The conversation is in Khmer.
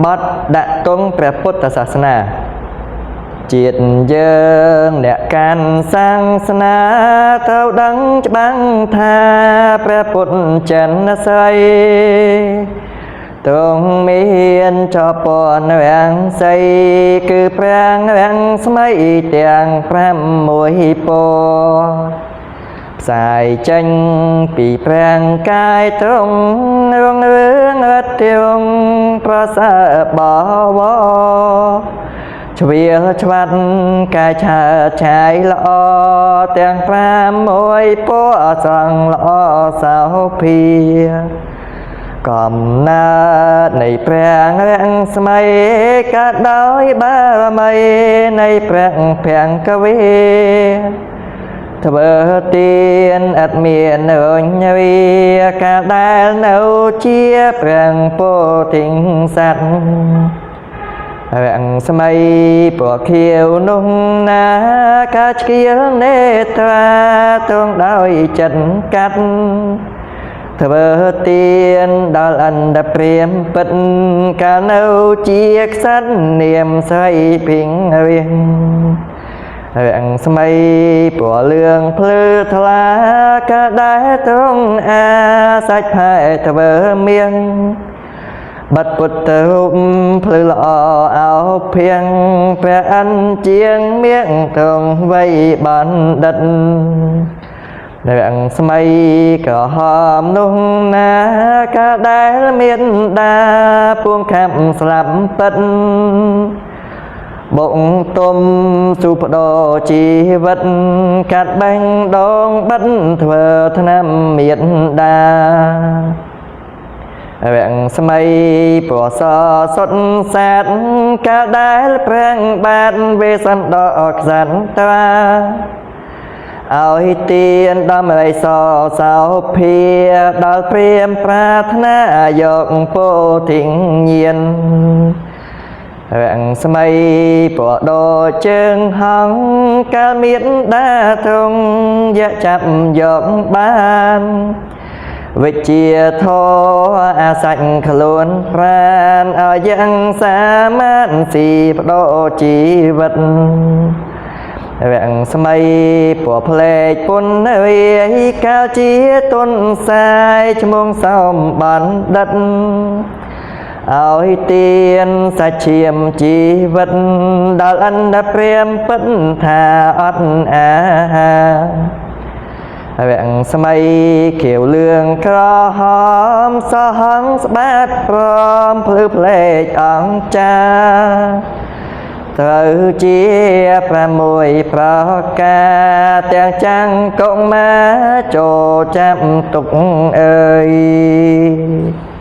បទដាក់ទងព្រះពុទ្ធសាសនាជាតិយើងអ្នកកាន់សាសនាត្រូវដឹងច្បាស់ថាព្រះពុទ្ធចិនស័យទ្រង់មានចពនរាំងសីគឺព្រះរាំងស្មៃទាំង6ពណ៌ផ្សាយចេញពីព្រះកាយទ្រង់រុងរឿងរត់ទ្រង់ប្រសើរបវរជ្រៀលឆ្វាត់កាយឆើតឆាយល្អទាំង6ពណ៌ស្រង់ល្អសោភាកំណើតនៃព្រះរាំងស្មៃកើតដោយបារមីនៃព្រះភង្គវីធ្វើទានឥតមានរុញរាកាលដែលនៅជាព្រះពោធិសត្វរាំងស្មៃពណ៌ខៀវនោះណាកាឆ្កៀលនេត្រាទ្រង់ដោយចិត្តកាត់ធ្វើទានដល់អន្តព្រាមពិតកាលនៅជាខ្សិតនាមស្រីភីងរៀងរាំងស្មៃពណ៌លឿងភ្លឺថ្លាកាលដែលទ្រង់អាសាច់ផែធ្វើមៀងបាត់ពុទ្ធរូបភ្លឺល្អអោភៀងព្រះអិនជាងមៀងទ្រង់វ័យបណ្ឌិតរាំងស្មៃក្រហមនោះណាកាលដែលមានដាពួងខាំស្លាប់ពិតបុកទុំស៊ូបដោជីវិតកាត់បែងដងបិទធ្វើថ្នាំមេត្តារាំងស្មៃពណ៌សសុតសាតកាលដែលព្រះបាទវេសន្តរក្សត្រាឲ្យទានដំរីសសោភាដល់ព្រាមប្រាថ្នាយកពោធិញ្ញាណរាំងស្មៃពណ៌ដូចជើងហង្សកាលមានដាទ្រង់យកចាប់យកបានវិជាធរអាសាច់ខ្លួនប្រានឲ្យយ៉ាងសាមានស៊ីបដោជីវិតរាំងស្មៃពណ៌ផ្លេកពុនរាយកាលជាទុនសាយឈ្មោះសោមបណ្ឌិតឲ្យទានសាច់ឈាមជីវិតដល់អន្តព្រាមពិតថាអត់អាហាររាំងស្មៃខៀវលឿងក្រហមសហងស្បាតព្រមភ្លឺផ្លេកអង្គចាត្រូវជា6ប្រការទាំងចាំងកុមារចូលចាំទុកអើយ។